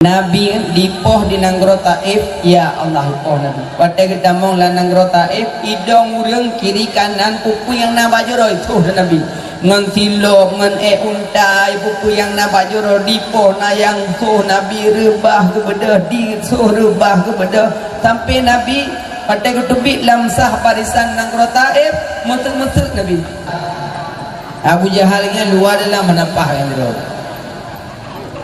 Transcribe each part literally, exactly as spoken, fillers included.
Nabi dipoh di nanggroe Taif, ya Allah, dipoh Nabi. Watée geutamong lam nanggroe Taif, idong ureuëng kiri kanan, peue-peue nyang na bak jaroe, soh Nabi. Ngon silop, ngon ék unta, peue-peue nyang na bak jaroe, dipoh na nyang soh Nabi, reubah geubeudôh, disoh reubah geubeudôh. Sampai Nabi watée geuteubiet lam sah barisan nanggroe Taif, meuseuk-meuseuk Nabi. Abu Jahal nyan luwa dalam meunapah nyang jaroe.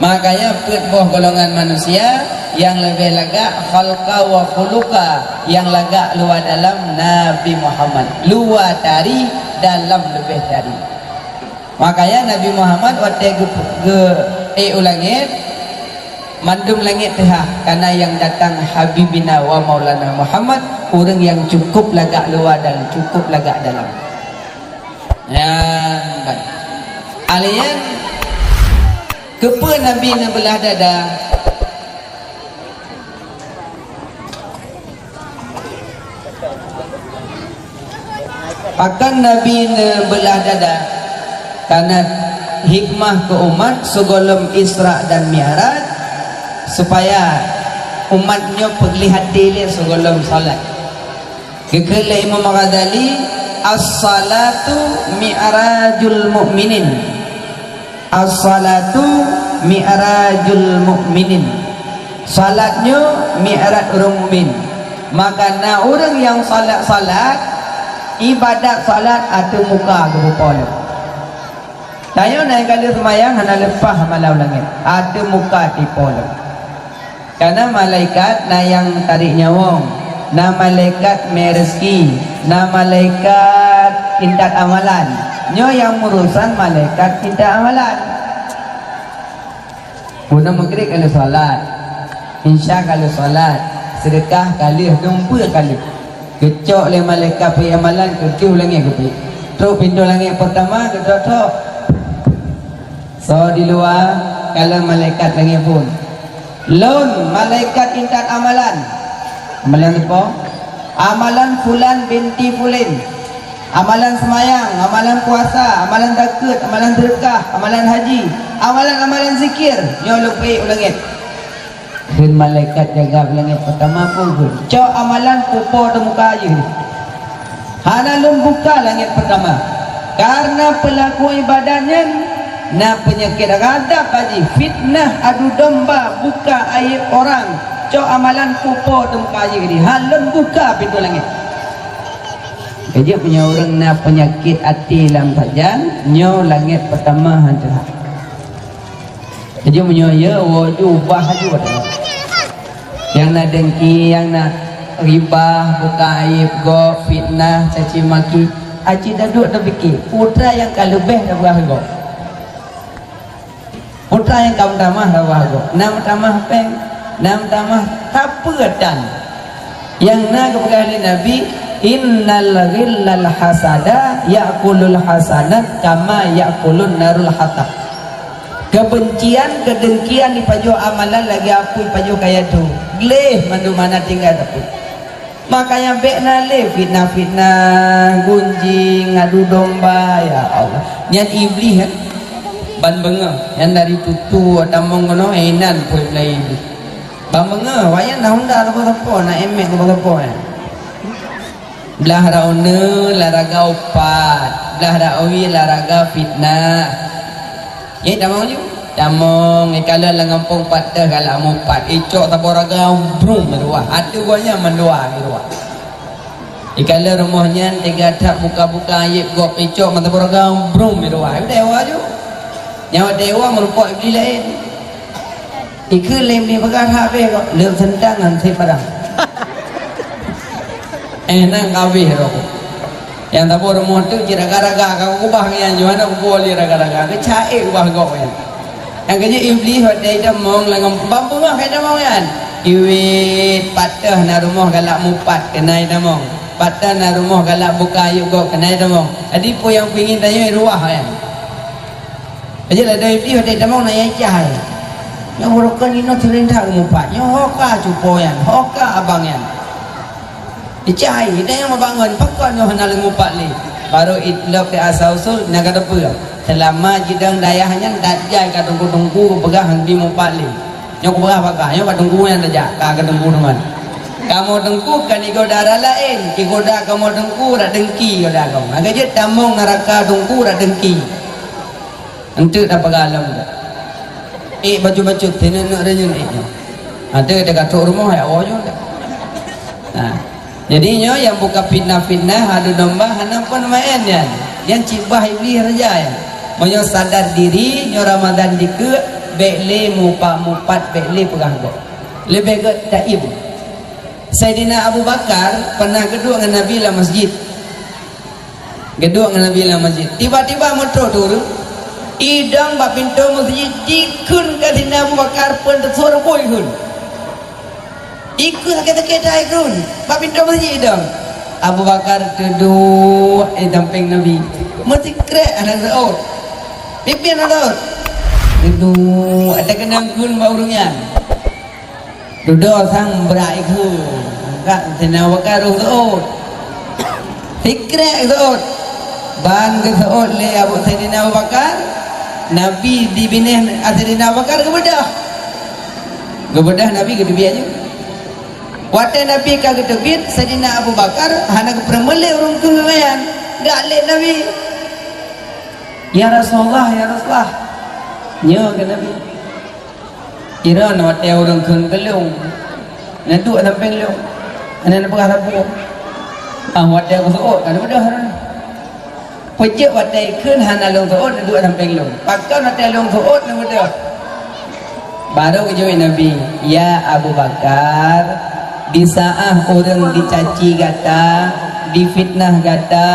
Makanya peuet boh golongan manusia nyang leubeh lagak khalqa wa khuluqa, nyang lagak luwa dalam Nabi Muhammad, luwa tari, dalam leubeh tari. Makanya Nabi Muhammad watée geu-, geu-, ék u langét, mandum langét teuhah, karena nyang datang Habibina wa Maulana Muhammad, ureuëng nyang cukup lagak luwa dan cukup lagak dalam. Nyan ban. Alian keupeue Nabi neubeulah dada? Pakon Nabi neubeulah dada? Karena hikmah keu umat sigohlom Isra dan Mi'raj, supaya umat nyoe peulihati lé sigohlom salat. Geukheun lé Imam Ghazali, "As-salatu mi'rajul mu'minin." As-salatu mi'rajul mu'minin. Salat nyoe mi'raj ureuëng mukmin. Maka na ureuëng nyang salat-salat, ibadat salat ateueh muka geupeupolong. Tanyoe na nyang ka lheueh seumayang hana leupah malam langét, ateueh muka tipolong. Karena malaikat na nyang tarék nyawöng, na malaikat mé rezeki, na malaikat intat amalan. Nyoe nyang meurusan malaikat intat amalan. Bunoe meugreb ka lheueh salat, insya ka lheueh salat, seudeukah ka lheueh, dumpeue ka lheueh. Geucok lé malaikat peuamalan, geuteuh u langét geubiet. Trok pintoe langét peurtama, geutrok-trok. Soe di luwa, kalon malaikat langét phon. Lôn malaikat intat amalan. Amalan apa? Amalan fulan binti fulin. Amalan seumayang, amalan puasa, amalan zakeuet, amalan seudeukah, amalan haji, amalan-amalan zikir. Nyoe lôn peuék u langét. Kheun malaikat jaga langét peurtama peue kheun, "Cok amalan pupo teumuka jih." Hana lôn buka langét peurtama, kareuna peulaku iébadat nyan na peunyakét ghadab jih, fitnah, adu domba, buka aieb orang. Cok amalan pupo teumuka jih, hana lôn buka pintoe langét. Keujeuet meunyoe ureuëng na peunyakét até lam sajan, nyoe langét peurtama han teuhah. Jadi meunyoe ya, woe ju ubah aju ata. Nyang na dengki, nyang na ribah, buka aieb gob, fitnah, caci maki, aci taduek tapike, putra nyang ka leubeh taubah gob. Putra nyang ka meutamah taubah gob. Na meutamah péng, na meutamah sapeue tan. Nyang na geupeugah lé Nabi, "Innal ghillal hasada ya'kulul hasanat kama ya'kulun narul hatab." Keubencian, keudengkian jipajoh amalan lagée apui pajoh kayée tho. Gleh mandum hana tinggai sapeue. Makanya bék na lé fitnah-fitnah, gunjing, adu domba, ya Allah. Nyan Iblih, eh. Ban beungoh, nyan dari tutu tamong keunoe, eh, inan peuet na Iblih. Ban beungoh, wayang na honda sapo-sapo, na emek sapo-sapo, eh. Blah raune laraga upat, blah rawi laraga fitnah. Nyan tamong ju, tamong, eh, kalon lam gampông pat teuh galak mupat, icok saboh raga brum di luwa, ateueh gobnyan mandua di luwa. Ikalon rumoh nyan teuga that buka-buka aieb gob, icok mata beuragam brum di luwa. Udah dewa ju. Nyawa dewa meurupok Iblih laén. Ikeu lem ni peugah habéh kok, leueb sentang ngon sép padang. Eh, nang kabéh roh. Nyang saboh rumoh tu cit raga-raga ka kubah nyan, ju hana kuboh lé raga-raga. Keucaék ubah gob nyan. Nyang keujeuet Iblih watée itamong lam gampông, ban beungoh ka itamong nyan. Iwet, pat teuh na rumoh galak mupat keunan itamong. Pat teuh na rumoh galak buka ayeueb gob keunan itamong. Jadi peue nyang pingin tanyoe ruah nyan. Aja ladai Iblih watée itamong na nyang cahai. Nyang urokan inoe seuring that mupat. Nyoe ho ka cupo nyan, ho ka abang nyan. Icai, dan nyang meubangon, pakon nyoe hana lé mupat lé. Barô idlok di asai usul, nyan ka teupeu. Seulama jidong dayah nyan, dat jai ka teungku-teungku geupeugah hana mupat lé. Nyoe kupeugah baka, nyoe bak teungku nyan tajak, ka keu teungku teuma. Kamoe teungku kan igoda dara laén, igoda kamoe teungku rak dengki igoda kamoe. Lagèe jeuet tamong neuraka teungku rak dengki. Enteuk tapeugah lom tu. Ék bacut-bacut, sineuk-neuk reunyeun ék nyoe. Enteuk teuka trok rumoh, ya Allah nyoe. Nah. Jadi nyoe nyang buka fitnah-fitnah, adu domba, hana peumaén nyan. Nyan cit bah Iblih raja nyan. Meunyoe sadar diri, nyoe Ramadan dikeue, bèk lé mupat-mupat, bèk lé peugah gob. Leubeh gèt taim. Saidina Abu Bakar pernah geuduek ngon Nabi lam masjid. Geuduek ngon Nabi lam masjid. Tiba-tiba meutrôh tu ureueng. Idong bak pintoe masjid jikheun keu Saidina Abu Bakar peuet reutôh ribèe ikheun. Ikheun sakét-sakét that ikheun. Bak pintoe masjid idong. Abu Bakar teuduek di sampéng Nabi. Meusikrek hana seuôt. Pimpin hana seuôt. Teuduek, ata keunong kheun bak ureueng nyan. Dudoe sang brat ikheun. Ka Saidina Abu Bakar rôh seuôt. Sikrek seuôt. Ban geuseuôt lé Abu, Saidina Abu Bakar, Nabi dibinéh Saidina Abu Bakar geubeudôh. Geubeudôh Nabi geuteubiet nyoe. Watèe Nabi ka geuteubiet, Saidina Abu Bakar hana geupeureumeulé ureueng kheun nyan. Gak lé Nabi. "Ya Rasulullah, ya Rasulullah." Nyoe keu Nabi. Kira na watèe ureueng kheun keu lôn, na duek sampéng lôn, hana neupeugah sapeue. Ah, watèe kuseuôt, ka neubeudôh. Peue jeuet watèe kheun hana lôn seuôt, na duek sampéng lôn. Pakon watèe lôn seuôt neubeudôh? Barô geujaweueb Nabi, "Ya Abu Bakar, di saát ureueng dicaci gata, difitnah gata,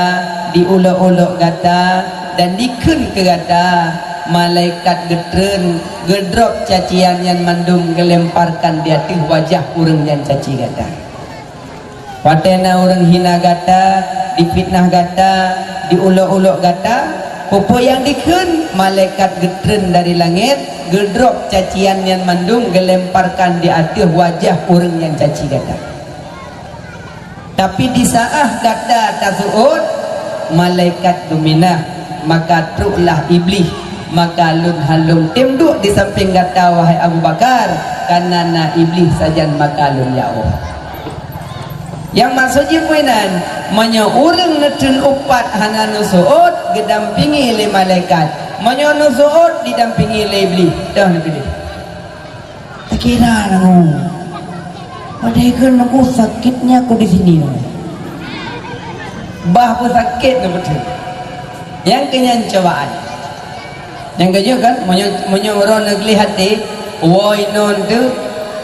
diulok-ulok gata, dan dikheun keu gata, malaikat geutreun geudrop cacian nyan mandum geulemparkan di ateueh wajah ureueng nyang caci gata. Watèe na ureueng hina gata, difitnah gata, diulok-ulok gata, peue-peue nyang dikheun, malaikat geutreun dari langèt, geudrop cacian nyan mandum geulemparkan di ateueh wajah ureueng nyang caci gata. Tapi di saát gata taseuôt, malaikat geuminah, maka trôklah Iblih, maka lôn han lôn tem duek di sampéng gata, wahai Abu Bakar, kareuna na Iblih sajan maka lôn jak woe." Nyang maksud jih peue nan, meunyoe ureueng neutreun upat hana neuseuôt, geudampingi lé malaikat. Meunyoe neuseuôt, didampingi lé Iblih. Toh neupiléh. Takira nanggroe. Padahai kheun aku sakitnya aku di sini. Bah peusakét na beutôi. Nyang keu nyan cobaan. Nyang keujeuet kan, meunyoe, meunyoe uroe neugleh até, woe inon teuh,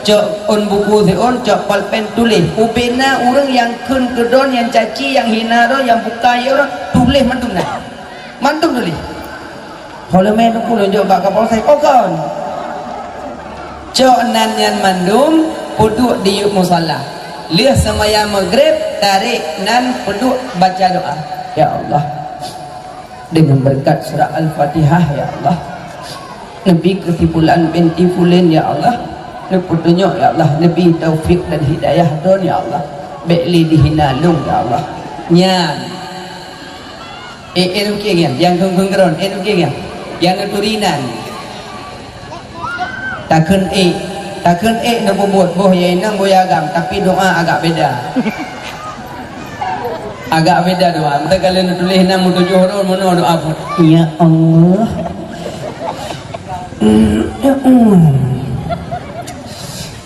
cok ôn buku siôn, cok polpen tuléh. Ubena ureueng nyang kheun keu droe, nyang caci, nyang hina droe, nyang bukai droe, tuléh mandum na. Mandum tuléh. Ho leumé teungku lôn jok bak Kapolsek, oh kon. Cok nan nyan mandum peuduek di yup musala. Lheueh seumayang Maghrib, tarek nan peuduek baca doa. Ya Allah, dengan berkat surah Al-Fatihah, ya Allah, neubi keu si Fulan binti Fulan, ya Allah, neupeutunyok, ya Allah, neubi taufik dan hidayah droe, ya Allah, bèk lé dihina lôn, ya Allah. Nyan. Eh, eh, nyan, nyang kheun-kheun keudroe, eh, nyan, nyang neuturi nan. Takheun ék, takheun ék neupeubuet boh nyang inong boh nyang agam, tapi doa agak beda. Agak beda doa. Meuteuk ka lheueh neutuléh nam meutujoh droe meunoe doa pun. Ya Allah. Ya Allah.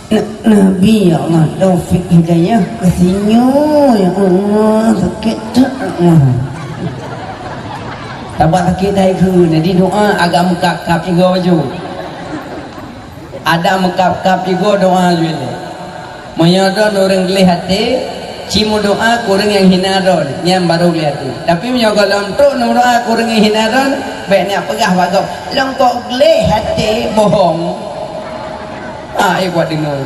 Na-, Nabi, ya Allah, taufik hidayah keu sinyoe, ya Allah, sakét that, ya Allah. Tambah sakét dai keu, jadi doa agak meukab-kab igoe baju. Ada meukab-kab igoe doa ju ilée. Meunyoe droe ureuëng gleh até, ci meudoa keu ureuëng nyang hina droe, nyan barô gleh até. Tapi meunyoe gohlom trok meudoa keu ureuëng nyang hina droe, bék neujak peugah bak gob, "Lôn kok gleh até, bohong." Ah, eh, buat deungoe.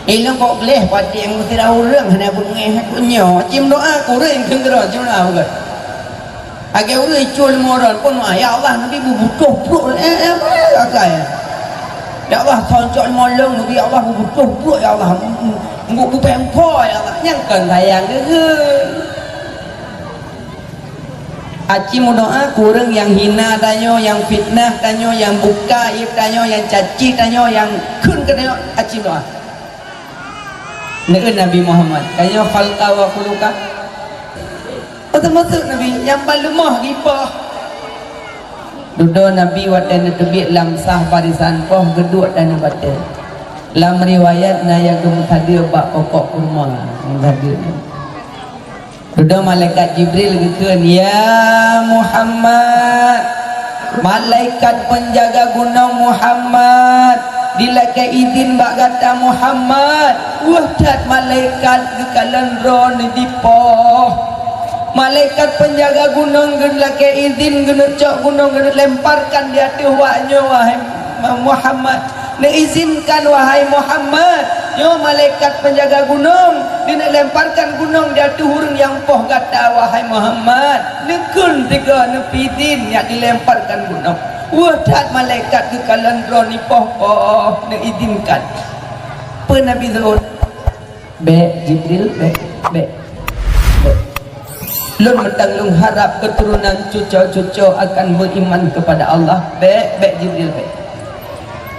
Eh, lôn kok gleh, paténg meusira ureuëng hana beungéh keu nyoe. Ci meudoa keu ureuëng keu droe, ci meudoa keu. Lagée ureuëng icue lima droe pun, "Ya Allah, neubi beubutoh pruet, eh, eh, eh, akai. Ya Allah, soncok lima lôn, neubi ya Allah beubutoh pruet, ya Allah. Mbu bupeng po, ya Allah." Nyang kon sayang deuh. Aci meudoa keu ureuëng nyang hina tanyoe, nyang fitnah tanyoe, nyang buka aib tanyoe, nyang caci tanyoe, nyang kheun keu tanyoe, aci meudoa. Neuen Nabi Muhammad, tanyoe khalqa wa khuluqa. Beutôi-beutôi Nabi nyang ban leumoh gibah. Dudoe Nabi watée neuteubiet lam saf barisan poh geuduek dan batée. Lam riwayat na nyang geumeusadeue bak pokok kurma, geumeusadeue. Dudoe malaikat Jibril geukheun, "Ya Muhammad, malaikat peunjaga gunong Muhammad, dilakée idhin bak gata Muhammad." Weueh that malaikat geukalon droeneuh dipoh. Malaikat peunjaga gunong geulakée idhin geuneucok gunong geuneuk lemparkan di ateueh wak nyoe, wahai Muhammad. Neuizinkan, wahai Muhammad, nyoe malaikat peunjaga gunong, dineuk lemparkan gunong di ateueh ureuëng nyang poh gata, wahai Muhammad. Neukheun sigoe neupeizin nyak dilemparkan gunong. Weueh that malaikat geukalon droeneuh poh-poh, neuizinkan. Peue Nabi Zuhud? Bék, Jibril, bék, bék, bék. Lôn mantong lôn harab keuturonan cuco-cuco akan beuiman keupada Allah. Bék, bék, Jibril, bék.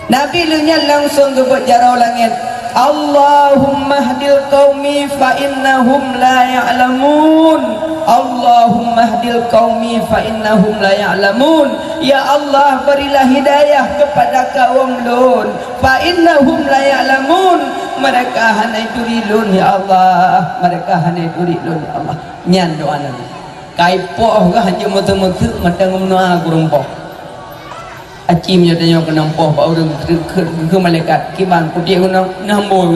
Nabi lheueh nyan langsong geubeuet jaroe langét, "Allahumma hdil qaumi fa innahum la ya'lamun. Allahumma hdil qaumi fa innahum la ya'lamun." Ya Allah, berilah hidayah kepada kaum lôn. Fa innahum la ya'lamun, mereka hana turi lôn, ya Allah, mereka hana turi lôn, ya Allah. Nyan doa Nabi. Kai poh gah hana meuteumeuteuk mata ngon meunoa gurong poh. Aci meunyoe tanyoe keunong poh bak ureuëng keu, keu, keu malaikat, kiban kudiek gunong, nah boh